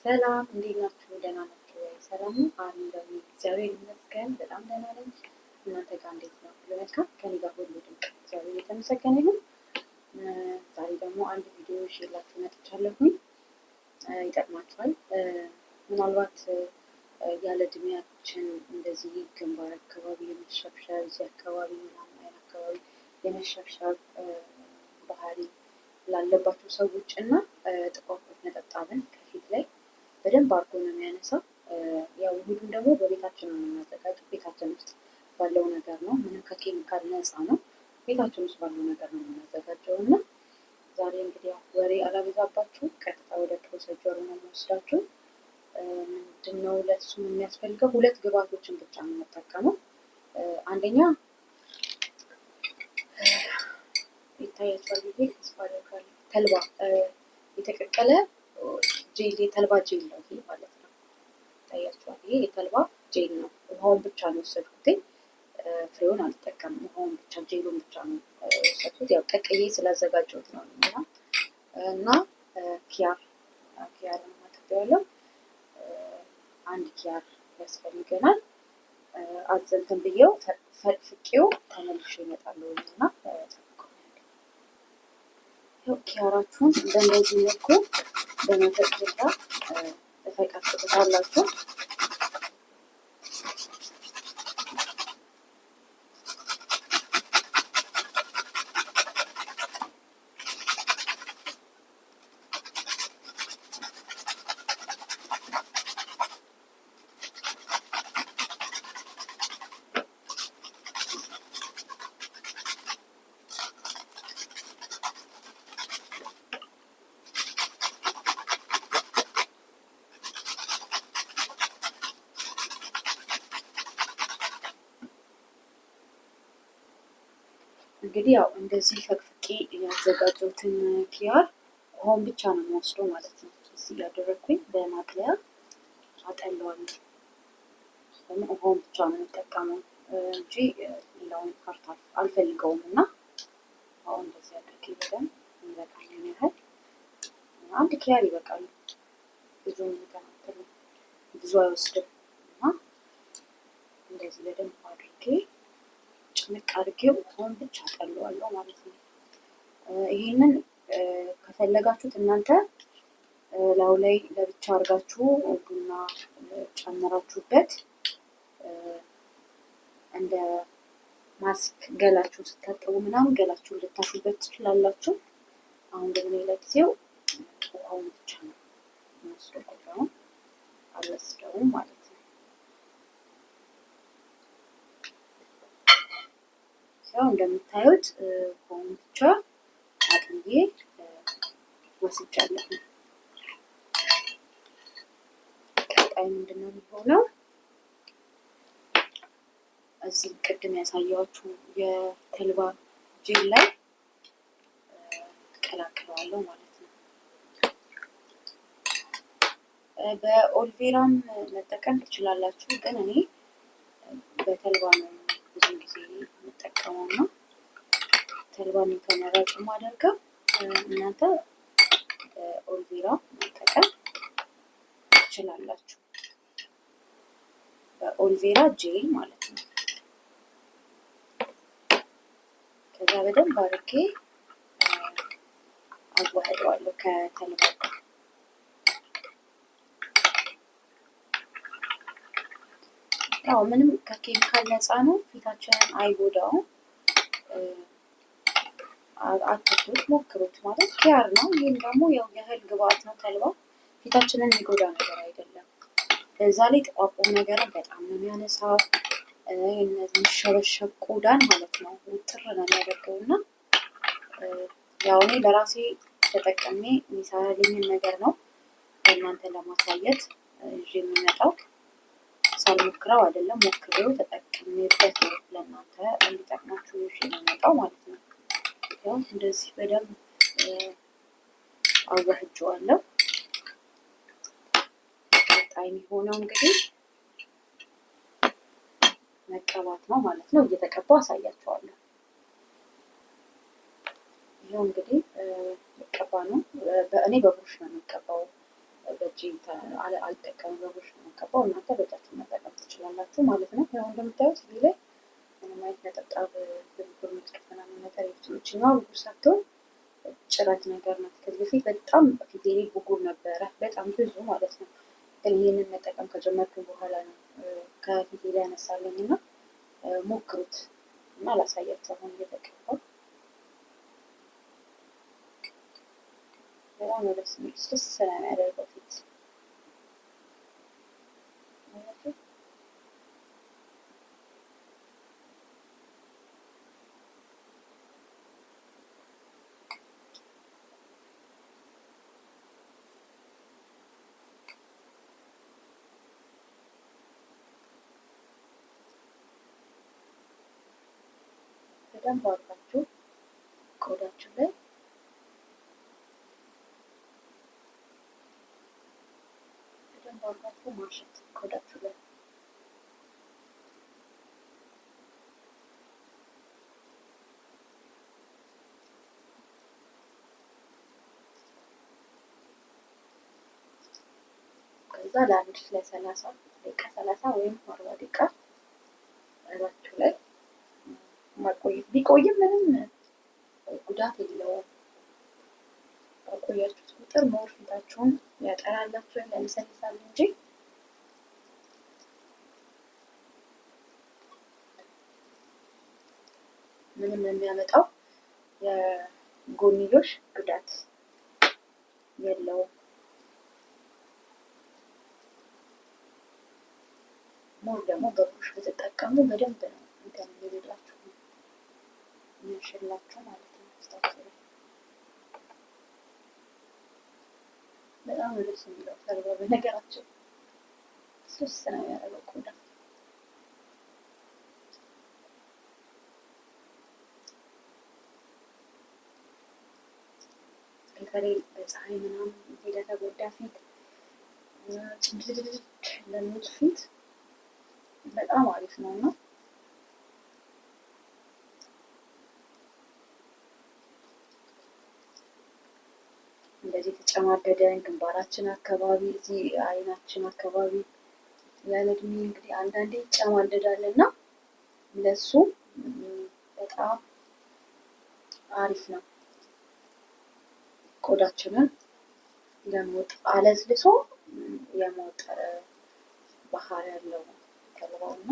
ሰላም እንዴት ናችሁ? ደህና ናችሁ ወይ? ሰላም ነው አለሁ። እግዚአብሔር ይመስገን በጣም ደህና ነኝ። እናንተ ጋር እንዴት ነው? ሁሉ መልካም? ከኔ ጋር ሁሉ ድንቅ፣ እግዚአብሔር የተመሰገነ ይሁን። ዛሬ ደግሞ አንድ ቪዲዮ ይዤላችሁ መጥቻለሁኝ። ይጠቅማችኋል። ምናልባት ያለ እድሜያችን እንደዚህ ግንባር አካባቢ የመሸብሸብ፣ እዚህ አካባቢ ምናምን አይን አካባቢ የመሸብሸብ ባህሪ ላለባቸው ሰዎች እና ጥቋቁር ነጠብጣብን ከፊት ላይ በደንብ አድርጎ ነው የሚያነሳው። ያው ውህዱን ደግሞ በቤታችን ነው የምናዘጋጀው። ቤታችን ውስጥ ባለው ነገር ነው። ምንም ከኬሚካል ነፃ ነው። ቤታችን ውስጥ ባለው ነገር ነው የምናዘጋጀው እና ዛሬ እንግዲህ ያው ወሬ አላበዛባችሁ፣ ቀጥታ ወደ procedure ኡ ነው የምወስዳችሁ። ምንድነው ለእሱ የሚያስፈልገው? ሁለት ግብአቶችን ብቻ ነው የምጠቀመው። አንደኛ ይታያችኋል ብዬ ተስፋ አደርጋለሁ። ተልባ፣ የተቀቀለ ጄል፣ የተልባ ጄል ነው ይሄ ማለት ነው። ይታያችኋል። ይሄ የተልባ ጄል ነው። ውሃውን ብቻ ነው የወሰድኩት፣ ፍሬውን አልጠቀምም። ውሃውን ብቻ፣ ጄሉን ብቻ ነው የወሰድኩት። ያው ቀቅዬ ስላዘጋጀሁት ነው እና ኪያር፣ ኪያር አጥቤዋለሁ። አንድ ኪያር ያስፈልገናል። አዘንትን ብዬው ፈቅፍቄው ተመልሼ እመጣለሁ እና ያው ኪያራችሁን በእንደዚህ መልኩ በመፈቅፈቂያ ትፈቀፍቁታላችሁ። እንግዲህ ያው እንደዚህ ፈቅፍቄ ያዘጋጀሁትን ኪያር ውሃውን ብቻ ነው የምወስደው ማለት ነው። እዚህ እያደረግኩኝ በማጥለያ አጠለዋለሁ። ለምን ውሃውን ብቻ ነው የምጠቀመው እንጂ ሌላውን part አልፈልገውም እና አሁን እንደዚህ አድርጌ በደንብ የሚበቃኝን ያህል፣ አንድ ኪያር ይበቃል። ብዙ ብዙ አይወስድም እና እንደዚህ በደንብ አድርጌ ጭምቅ አድርጌው ውሃውን ብቻ አጠለዋለሁ ማለት ነው። ይሄንን ከፈለጋችሁት እናንተ ላዩ ላይ ለብቻ አድርጋችሁ ቡና ጨምራችሁበት እንደ ማስክ ገላችሁን ስታጠቡ ምናምን ገላችሁን ልታሹበት ትችላላችሁ። አሁን ግን እኔ ለጊዜው ውሃውን ብቻ ነው የምወስደው፣ ቆዳውን አልወስደውም ማለት ነው። ያው እንደምታዩት ውሃውን ብቻ አጥልዬ ወስጃለሁ። ቀጣይ ምንድነው የሚሆነው? እዚህ ቅድም ያሳየኋችሁ የተልባ ጄል ላይ ቀላቅለዋለሁ ማለት ነው። በ aloe vera ም መጠቀም ትችላላችሁ፣ ግን እኔ በተልባ ነው ብዙ ጊዜ የምጠቀመው ነው። ተልባ ነው ተመራጭ የማደርገው። እናንተ በ aloe vera መጠቀም ትችላላችሁ። በ aloe vera gel ማለት ነው። ከዛ በደንብ አድርጌ አዋህደዋለሁ ከተልባ ጋር። ያው ምንም ከኬሚካል ነፃ ነው። ፊታችንን አይጎዳውም። አትፍሩት፣ ሞክሩት። ማለት ኪያር ነው። ይህም ደግሞ ያው የእህል ግብአት ነው። ተልባ ፊታችንን የሚጎዳ ነገር አይደለም። በዛ ላይ ጥቋቁር ነገርን በጣም ነው የሚያነሳው። እነዚህ የሚሸበሸብ ቆዳን ማለት ነው ውጥር ነው የሚያደርገው እና ያው እኔ ለራሴ ተጠቅሜ የሚሰራልኝን ነገር ነው ለእናንተ ለማሳየት ይዤ የምመጣው። ሳልሞክረው አይደለም፣ ሞክሬው ተጠቅሜበት ነው ለእናንተ እንዲጠቅማችሁ ይዤ የምመጣው ማለት ነው። ያው እንደዚህ በደንብ አዋህጀዋለሁ። ቀጣይ የሚሆነው እንግዲህ መቀባት ነው ማለት ነው። እየተቀባው አሳያችኋለሁ። ይኸው እንግዲህ ልቀባ ነው። እኔ በብሩሽ ነው የሚቀባው። በእጅ አልጠቀምም፣ በብሩሽ ነው የምቀባው። እናንተ በእጃችሁ መጠቀም ትችላላችሁ ማለት ነው። ያው እንደምታዩት እዚህ ላይ ምንም አይነት ነጠብጣብ ብጉር ምልክት ምናምን ነገር የለችም። ይችኛዋ ብጉር ሳትሆን ጭረት ነገር ናት። ከዚህ በፊት በጣም ፊቴ ላይ ብጉር ነበረ፣ በጣም ብዙ ማለት ነው። ግን ይህንን መጠቀም ከጀመርኩ በኋላ ነው ከፊቴ ላይ ያነሳለኝ እና ሞክሩት እና ላሳያችሁ። አሁን እየተቀባው በጣም ነው ደስ የሚል፣ ደስ ስለሚያደርገው ፊት። በደንብ አድርጋችሁ ቆዳችሁ ላይ በደንብ አድርጋችሁ ማሸት ቆዳችሁ ላይ። ከዛ ለአንድ ለ30 ደቂቃ፣ 30 ወይም 40 ደቂቃ እላችሁ ላይ ማቆየት። ቢቆይም ምንም ጉዳት የለውም። ባቆያችሁት ቁጥር more ፊታችሁን ያጠራላችሁ ያለሰልሳል እንጂ ምንም የሚያመጣው የጎንዮሽ ጉዳት የለውም። More ደግሞ በብሩሽ ብትጠቀሙ በደንብ ነው እንትን የሚልላችሁ፣ የሚያሽላችሁ ማለት ነው። ፊታችሁ ላይ በጣም ነው ደስ የሚለው ተልባ። በነገራችን ስስ ነው ያደረገው ቆዳ። በተለይ በፀሐይ ምናምን ለተጎዳ ፊት፣ ጭምድድድ ለሚል ፊት በጣም አሪፍ ነው። እና እንደዚህ የተጨማደደን ግንባራችን አካባቢ፣ እዚህ አይናችን አካባቢ ያለ እድሜ እንግዲህ አንዳንዴ ይጨማደዳል እና ለሱ በጣም አሪፍ ነው። ቆዳችንን ለመውጥ አለስልሶ የመውጠር ባህሪ ያለው ተልባው እና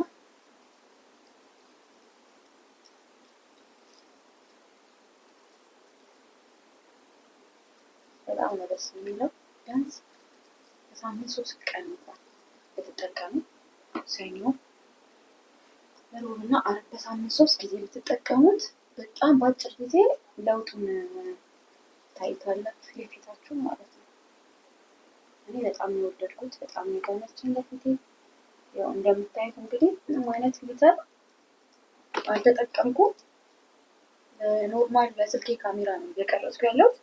በጣም ነው ደስ የሚለው። ቢያንስ በሳምንት 3 ቀን እንኳን ብትጠቀሙ፣ ሰኞ፣ ሮብ እና ዓርብ፣ በሳምንት 3 ጊዜ ብትጠቀሙት በጣም በአጭር ጊዜ ለውጡን ታይታላችሁ የፊታችሁ ማለት ነው። እኔ በጣም ነው የወደድኩት። በጣም ነው የተመቸኝ ለፊቴ። ያው እንደምታዩት እንግዲህ ምንም አይነት filter አልተጠቀምኩም። Normal በስልኬ ካሜራ ነው እየቀረጽኩ ያለሁት።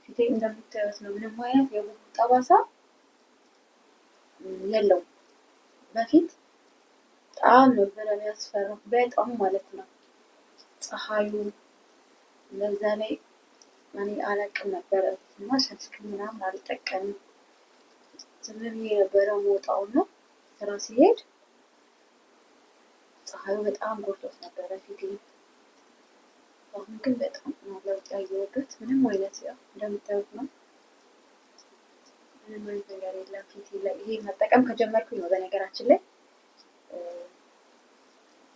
ፊቴ እንደምታዩት ነው። ምንም አይነት የብጉር ጠባሳ የለውም። በፊት በጣም ነበረ የሚያስፈራው፣ በጣም ማለት ነው። ፀሐዩ በዛ ላይ እኔ አላቅም ነበረ እና sunscreen ምናምን አልጠቀምም። ዝም ብዬ ነበረ የምወጣው እና ስራ ሲሄድ ፀሐዩ በጣም ጎድቶት ነበረ ፊቴ። አሁን ግን በጣም ነው ለውጥ ያየሁበት። ምንም አይነት ያው እንደምታዩት ነው። ምንም አይነት ነገር የለም ፊቴ ላይ። ይሄ መጠቀም ከጀመርኩኝ ነው በነገራችን ላይ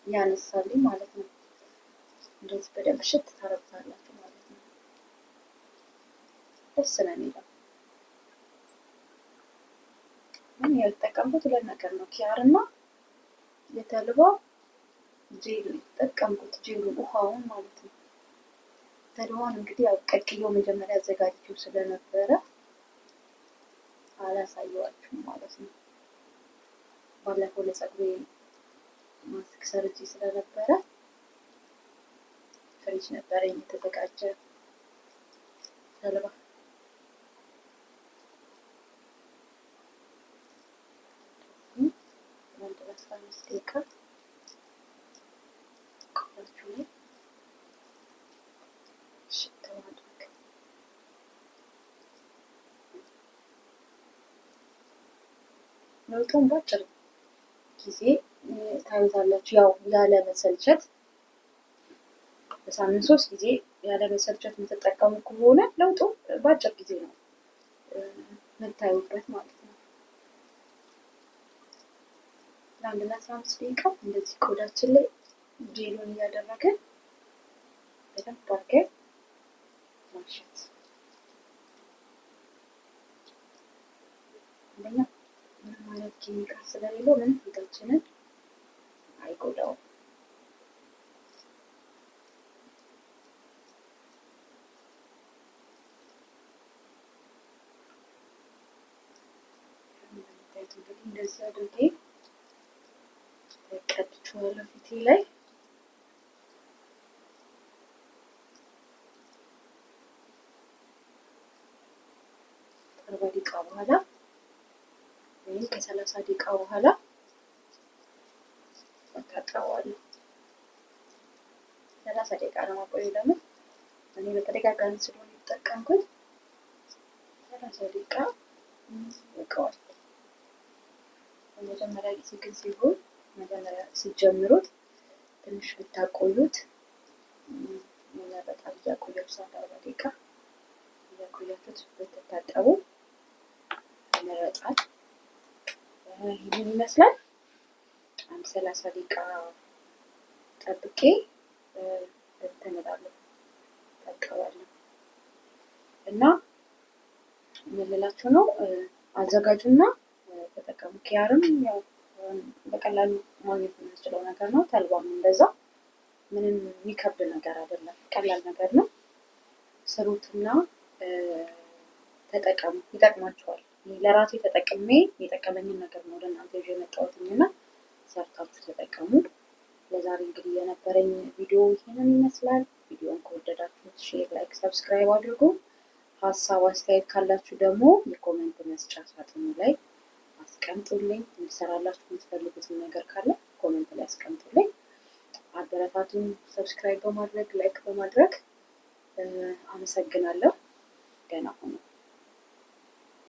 ያነሳልኝ ማለት ነው። እንደዚህ በደንብ ሽት ታረጉታላችሁ ማለት ነው። ደስ ነው የሚለው። ምን የተጠቀምኩት ሁለት ነገር ነው፣ ኪያር እና የተልባ ጄል የተጠቀምኩት፣ ጄሉን ውሃውን ማለት ነው። ተልባውን እንግዲህ ያው ቀቅዬው መጀመሪያ አዘጋጅቼው ስለነበረ አላሳየዋችሁም ማለት ነው። ባለፈው ለፀጉሬ ማስክ ሰርቼ ስለነበረ ፍሪጅ ነበረኝ የተዘጋጀ ተልባ። አንድ 15 ደቂቃ ቆዳችሁ ላይ ሽት ማድረግ። ለውጡን በአጭር ጊዜ ታዩታላችሁ። ያው ያለ መሰልቸት በሳምንት 3 ጊዜ ያለ መሰልቸት የምትጠቀሙ ከሆነ ለውጡ በአጭር ጊዜ ነው የምታዩበት ማለት ነው። ለአንድ ለ15 ደቂቃ እንደዚህ ቆዳችን ላይ ጄሉን እያደረግን በደንብ አድርገን ማሸት። አንደኛ ምንም አይነት ኬሚካል ስለሌለው ምንም ፊታችንን አይጎዳውም። እንግዲህ እንደዚህ አድርጌ ቀብቼዋለሁ ፊቴ ላይ። ከ40 ደቂቃ በኋላ ወይም ከ30 ደቂቃ በኋላ እታጠበዋለሁ። 30 ደቂቃ ነው የማቆየው። ለምን እኔ በተደጋጋሚ ስለሆነ የተጠቀምኩት 30 ደቂቃ ይበቃዋል። በመጀመሪያ ጊዜ ግን ሲሆን መጀመሪያ ሲጀምሩት ትንሽ ብታቆዩት ይመረጣል። እያቆያችሁ 40 ደቂቃ እያቆያችሁት ብትታጠቡ ይመረጣል። ይህንን ይመስላል። አንድ 30 ደቂቃ ጠብቄ እንትን እላለሁ እታጠባለሁ። እና ምን ልላችሁ ነው፣ አዘጋጁና ተጠቀሙ። ኪያርም ያው በቀላሉ ማግኘት የምንችለው ነገር ነው። ተልባም እንደዛ ምንም የሚከብድ ነገር አይደለም፣ ቀላል ነገር ነው። ስሩትና ተጠቀሙ፣ ይጠቅማችኋል። ለራሴ ተጠቅሜ የጠቀመኝን ነገር ነው ወደ እናንተ ይዤ የመጣሁትኝ እና ሰርታችሁ ተጠቀሙ። ለዛሬ እንግዲህ የነበረኝ ቪዲዮ ይህንን ይመስላል። ቪዲዮን ከወደዳችሁት share፣ like፣ subscribe አድርጉ። ሀሳብ አስተያየት ካላችሁ ደግሞ የ comment መስጫ ሳጥኑ ላይ አስቀምጡልኝ። እንዲሰራላችሁ የምትፈልጉትን ነገር ካለ comment ላይ አስቀምጡልኝ። አበረታቱን subscribe በማድረግ like በማድረግ። አመሰግናለሁ። ደህና ሁኑ።